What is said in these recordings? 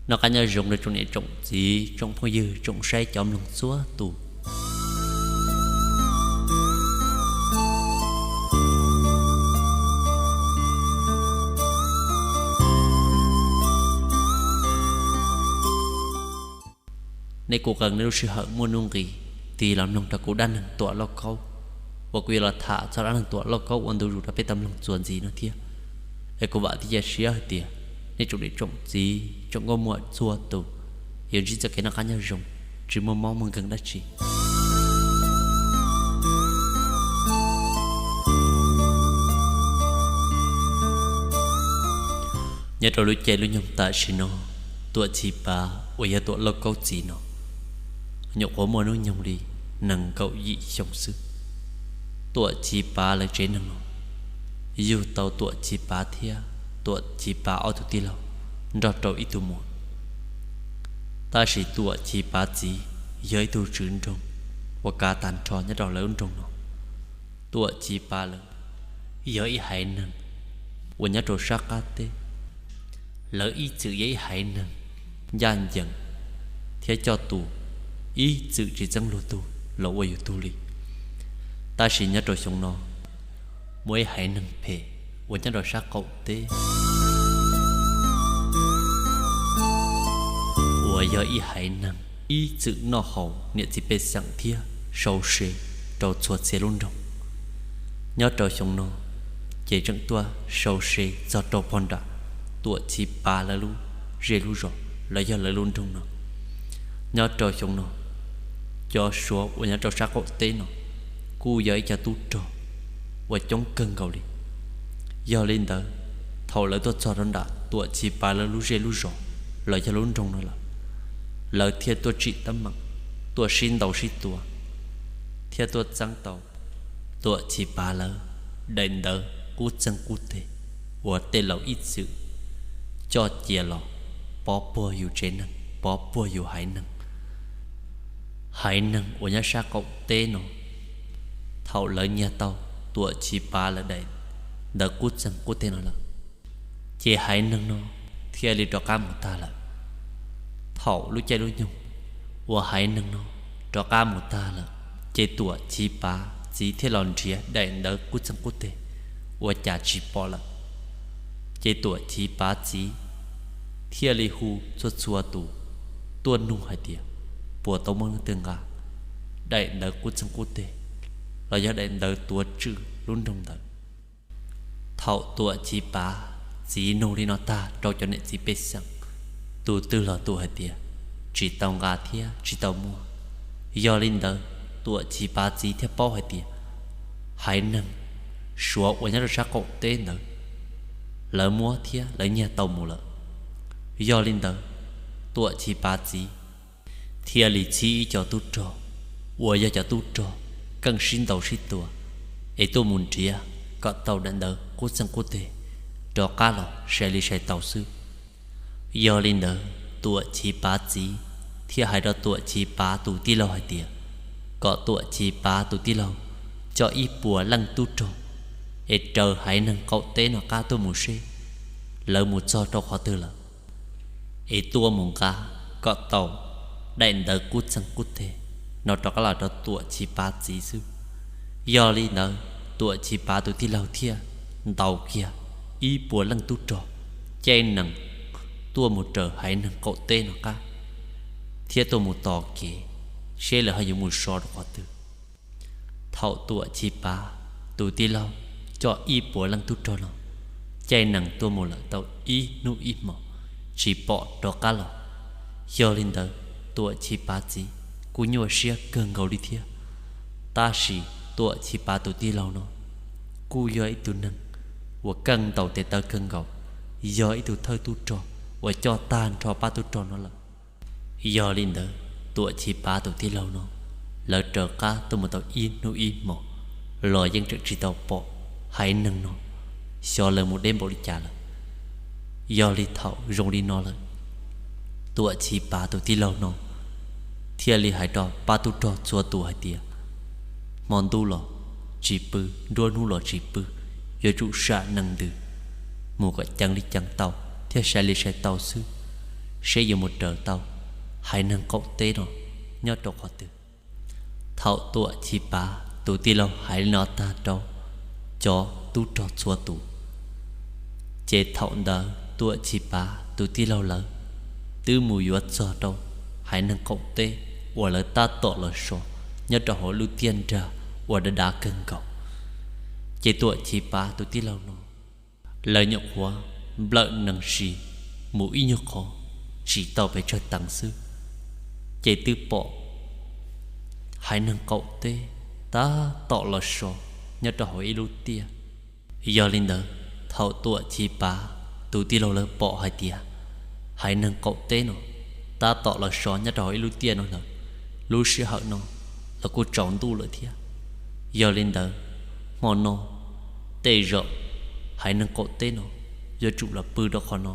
Noj qab nyob zoo rau tsoom niam tsoom txiv, tsoom phooj ywg, tsoom saib cov mloog txhua tus. Nej kuj qee nej lub sij hawm muaj nuj nqis tig los mloog rau kuv dab neeg Tuam Lauj Kaub, uas kuv yuav los tham txog dab neeg Tuam Lauj Kaub ua ntu zus rau peb tau mloog txuas ntxiv no thiab. Es kuv vam thiab cia siab hais tias nej tsoom niam tsoom txiv, tsoom nkauj muam txhua tus yuav ntsib txoj kev noj qab nyob zoo, tsis muaj mob muaj nkeeg dab tsi. Nyob rau lub caij lub nyoog tam sim no, Tuam Chiv Pav uas yog Tuam Lauj Kaub txiv no nyuam qhuav muaj hnub nyoog li nees nkaum yim xyoo xwb. Tuam Chiv Pav lawv tsev neeg no yug tau Tuam Chiv Pav thiab Tuam Chiv Pav ob tug tij laug nrog rau ib tug muam. Tab sis Tuam Chiv Pav txiv yog ib tug tswv nroog uas kav tag nrho nyob rau lawv lub nroog no. Tuam Chiv Pav lawv yog ib haiv neeg uas nyob rau sab qab teb. Lawv ib txwm yog ib haiv neeg ncaj ncees thiab coj tus ib txwm tsis txeeb luag tug los ua yus tug li. Tab sis nyob rau xyoo no muaj ib haiv neeg phem uas nyob rau sab qaum teb uas yog ib haiv neeg ib txwm noj haus niam txiv pej xeem thiab sau se rau txhua txhia lub nroog. Nyob rau xyoo no ces tseem tuaj sau se txog rau pog nram Tuam Chiv Pav lawv lub zej lub zos los yog lawv lub nroog no. Nyob rau xyoo no cov Suav uas nyob rau sab qaum teb no kuj yog ib co tub rog uas coob kawg nkaus li. Yog li ntawd thaum lawv tuaj txog rau nram Tuam Chiv Pav lawv lub zej lub zos los yog lub nroog no lawm, lawv thiaj tuaj tsim teeb meem, tuaj sib ntaus sib tua thiab tuaj txeeb tau Tuam Chiv Pav lawv daim ntawv qub txeeg qub teg uas tej laus ib txwm coj cia los pov puag yus tsev neeg, pov puag yus haiv neeg. Haiv neeg uas nyob sab qaum teb no thaum lawv nyiag tau Tuam Chiv Pav lawv daim ntawv qub txeeg qub teg no lawm, ces haiv neeg no thiaj li rov qab mus tag lawm. Thaum lub caij lub nyoog uas haiv neeg no rov qab mus tag lawm, ces Tuam Chiv Pav txiv thiaj los nrhiav daim ntawv qub txeeg qub teg uas cas tsis pom lawm. Ces Tuam Chiv Pav txiv thiaj li hu txhua txhua tus tuaj nug hais tias puas tau muaj leej twg nqa daim ntawv qub txeeg qub teg los yog daim ntawv tuav tswj lub nroog ntawd. Thaum Tuam Chiv Pav txiv nug li no tag rau cov niam txiv pej xeem, tus twg los tus hais tias tsis tau nqa thiab tsis tau muaj. Yog li ntawd Tuam Chiv Pav txiv thiaj paub hais tias haiv neeg Suav uas nyob rau sab qaum teb ntawd lawv muab thiab lawv nyiag tau mus lawm. Yog li ntawd Tuam Chiv Pav txiv thiaj li txhib ib co tub rog uas yog cov tub rog keej sib ntaus sib tua es tuaj mus nrhiav kom tau daim ntawv qub txeeg qub teg rov qab los sai li sai tau xwb. Yog li ntawd Tuam Chiv Pav txiv thiaj hais rau Tuam Chiv Pav tus tij laug hais tias kom Tuam Chiv Pav tus tij laug coj ib puas leej tub rog es raws haiv neeg qaum teb no qab tuaj mus seb lawv mus txog rau qhov twg lawm, es tuaj mus nqa kom tau daim ntawv qub txeeg qub teg no rov qab los rau Tuam Chiv Pav txiv xwb. Yog li ntawd Tuam Chiv Pav tus tij laug thiaj ntaus kiag ib puas leej tub rog caij nees tuaj mus raws haiv neeg qaum teb no qab, thiab tuaj mus tos kev seb lawv ho yuav mus so rau qhov twg. Thaum Tuam Chiv Pav tus tij laug coj ib puas leej tub rog no caij nees tuaj mus lawm tau ib hnub ib hmos tsis pom rov qab los. Yog li ntawd Tuam Chiv Pav txiv kuj nyuaj siab kawg nkaus li thiab. Tab sis Tuam Chiv Pav tus tij laug no kuj yog ib tug neeg uas keej ntaus tes taw kawg nkaus, yog ib tug thawj tub rog uas coj tag nrho pab tub rog no lawm. Yog li ntawd Tuam Chiv Pav tus tij laug no lawv raws qab tuaj mus tau ib hnub ib hmos los yeej tseem tsis tau pom haiv neeg no xyov lawv mus deb npaum li cas lawm. Yog li thaum zoo li no lawm, Tuam Chiv Pav tus tij laug no thiaj li hais rau pab tub rog txhua tus hais tias hmo ntuj los tsis pw, nruab hnub los tsis pw, yuav tsum sam nees ntws mus kom ceev li ceev tau thiab sai li sai tau xwb. seb yuav mus raws tau haiv neeg qaum teb no nyob rau qhov twg. Thaum Tuam Chiv Pav tus tij laug hais li no tag rau cov tub rog txhua tus, ces thaum ntawd Tuam Chiv Pav tus tij laug lawv twb mus yuav txog rau haiv neeg qaum teb uas lawv tab tom los so nyob rau hauv lub tiaj nrag uas dav dav kawg nkaus. Ces Tuam Chiv Pav tus tij laug no lawv nyuam qhuav nplawm nees si mus ib nyuag qho tsis tau pes tsawg teev xwb, ces twb pom haiv neeg qaum teb tab tom los so nyob rau hauv ib lub tiaj. Yog li ntawd, thaum Tuam Chiv Pav tus tij laug lawv pom hais tias haiv neeg qaum teb no tab tom los so nyob rau hauv ib lub tiaj no lawm, lub sij hawm no los kuj tsaus ntuj lawm thiab. Yog li ntawd, hmo no tej zaum haiv neeg qaum teb no yuav tsum los pw rau qhov no.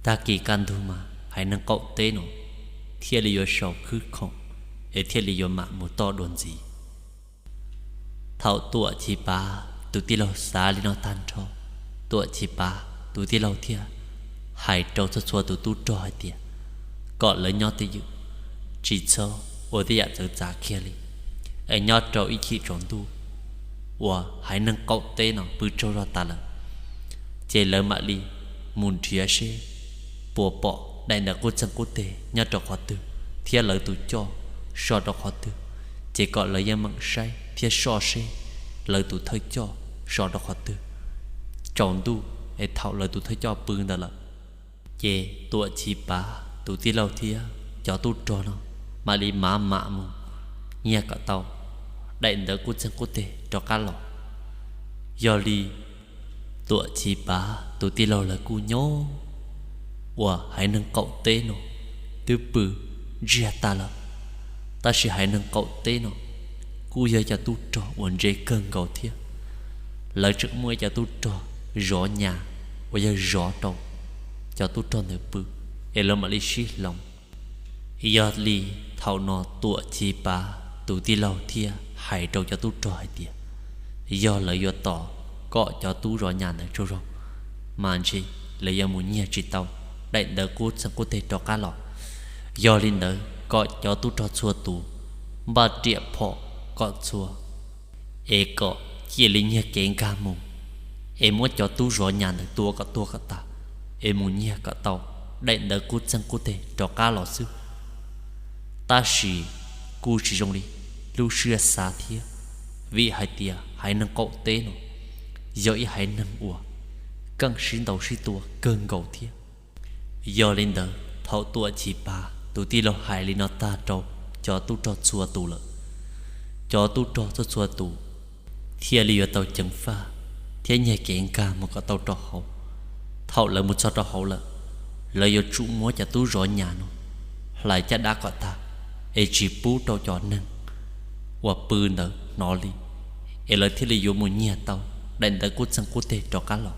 Tag kis kaj ntug mas haiv neeg qaum teb no thiaj li yuav sau khwb khoom es thiaj li yuav mam mus toj dua ntxiv. Thaum Tuam Chiv Pav tus tij laug xav li no tag nrho, Tuam Chiv Pav tus tij laug thiaj hais rau txhua txhua tus tub rog hais tias kom lawv nyob twj ywm, tsis txhob ua tej yam txawv txav kiag li, es nyob rau ib chim tsaus ntuj uas haiv neeg qaum teb no pw tsaug zog tas lawm, ces lawv mam li mus nrhiav seb puas pom daim ntawv qub txeeg qub teg nyob rau qhov twg thiab lawv tus coj so rau qhov twg, ces kom lawv yeej meem saib thiab soj seb lawv tus thawj coj so rau qhov twg. Tsaus ntuj es thaum lawv tus thawj coj pw ntawd lawm, ces Tuam Chiv Pav tus tij laug thiab cov tub rog no mam li mam mam mus nyiag kom tau daim ntawv qub txeeg qub teg rov qab los. Yog li, Tuam Chiv Pav tus tij laug lawv kuj nyob uas haiv neeg qaum teb no twb pw ntsiag tas lawm, tab sis haiv neeg qaum teb no kuj yog cov tub rog uas ntse kawg nkaus thiab. Lawv tseem muaj ib cov tub rog zov nyas uas yog zov rau cov tub rog ntawd pw, es lawv mam li sib hloov. Yog li, thaum no Tuam Chiv Pav tus tij laug thiaj hais rau cov tub rog hais tias, yog lawv yuav tos kom cov tub zov nyas ntawd tsaug zog, mas ntshe lawv yuav mus nyiag tsis tau daim ntawv qub txeeg qub teg rov qab los. Yog li ntawd, kom cov tub rog txhua tus npaj riam phom kom txhua, es kom cia li nyiag kev nkag mus, es muab cov tub zov nyas ntawd tua kom tuag kom tag, es mus nyiag kom tau daim ntawv qub txeeg qub teg rov qab los xwb. Tab sis kuj tsis zoo li lub siab xav thiab, vim hais tias haiv neeg qaum teb no yog ib haiv neeg uas keej sib ntaus sib tua kawg nkaus thiab. Yog li ntawd, thaum Tuam Chiv Pav tus tij laug hais li no tag rau cov tub rog txhua tus lawm, cov tub rog txhua txhua tus thiaj li yuav tau ceev faj thiab nyiag kev nkag mus kom tau rau hauv. Thaum lawv mus txog rau hauv lawm, lawv yuav tsum muab cov tub zov nyas no hlais caj dab kom tag, es tsis pub rau cov neeg uas pw ntawd hnov li, es lawv thiaj li yuav mus nyiag tau daim ntawv qub txeeg qub teg rov qab los.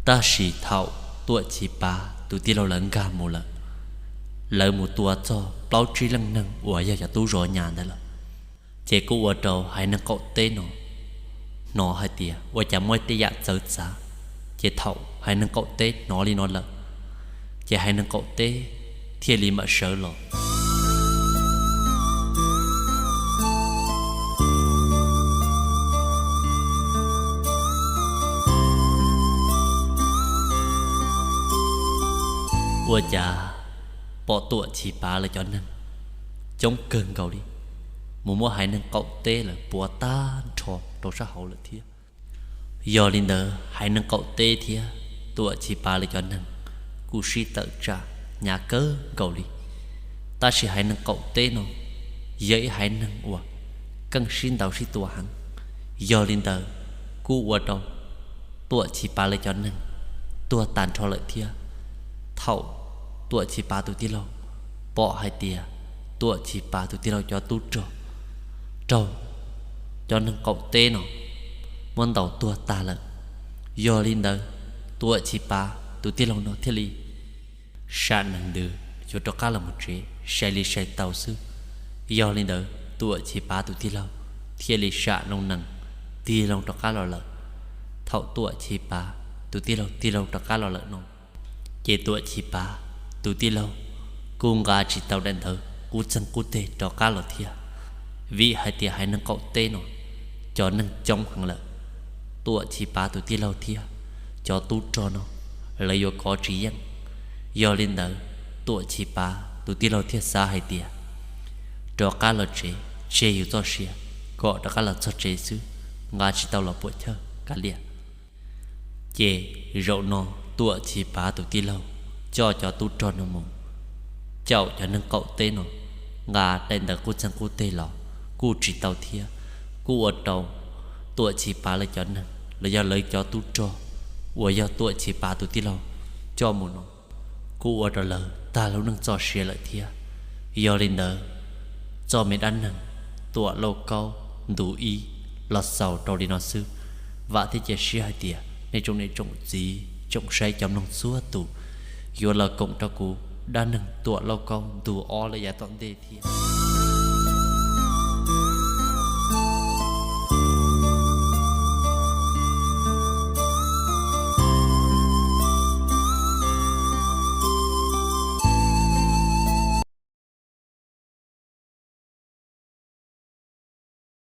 Tab sis thaum Tuam Chiv Pav tus tij laug lawv nkag mus lawm, lawv mus tua txog plaub tsib leej neeg uas yog cov tub zov nyas ntawd lawm, ces kuj ua rau haiv neeg qaum teb no hnov hais tias ua cas muaj tej yam txawv txav. Ces thaum haiv neeg qaum teb hnov li no lawm, ces haiv neeg qaum teb thiaj li mam sawv los. Ua cas pom Tuam Chiv Pav lawv cov neeg coob kawg nkaus li, mus muab haiv neeg qaum teb lawv puav tag nrho rau sab hauv lawm thiab. Yog li ntawd, haiv neeg qaum teb thiab Tuam Chiv Pav lawv cov neeg kuj sib tawm tsam hnyav kawg nkaus li. Tab sis haiv neeg qaum teb no yog ib haiv neeg uas keej sib ntaus sib tua heev. Yog li ntawd, kuj ua rau Tuam Chiv Pav lawv cov neeg tuag tag nrho lawm thiab. Thaum Tuam Chiv Pav tus tij laug pom hais tias Tuam Chiv Pav tus tij laug cov tub rog raug cov neeg qaum teb no muab ntaus tuag tag lawm. Yog li ntawd, Tuam Chiv Pav tus tij laug no thiaj li sam nees ntws yuav rov qab los mus tsev, sai li sai tau xwb. Yog li ntawd, Tuam Chiv Pav tus tij laug thiaj li sam loo nees tig loo rov qab los lawm. Thaum Tuam Chiv Pav tus tij laug tig loo rov qab los lawm no, ces Tuam Chiv Pav tus tij laug kuj nqa tsis tau daim ntawv qub txeeg qub teg rov qab los thiab, vim hais tias haiv neeg qaum teb no cov neeg coob heev lawm. Tuam Chis Pav tus tij laug thiab cov tub rog no lawv yuav kov tsis yeej. Yog li ntawd, Tuam Chis Pav tus tij laug thiaj xav hais tias rov qab los tsev tseg yus txoj sia, kom rov qab los txog tsev xwb, nqa tsis tau los puam chawj kav liam. Ces zaum no Tuam Chis Pav tus tij laug coj cov tub rog no mus caum cov neeg qaum teb no, nqa daim ntawv qub txeeg qub teg los kuj tsis tau thiab, kuj ua rau Tuam Chis Pav lawv cov neeg los yog lawv cov tub rog uas yog Tuam Chis Pav tus tij laug coj mus no kuj ua rau lawv tag lub neej txoj sia lawm thiab. Yog li ntawd, txoj me dab neeg Tuam Lauj Kaub ntu ib los xaus rau li no xwb. Vam thiab cia siab hais tias nej tsoom niam tsoom txiv tsoom saib cov mloog txhua tus yuav los koom rau kuv dab neeg Tuam Lauj Kaub ntu ob lawm yav tom ntej thiab.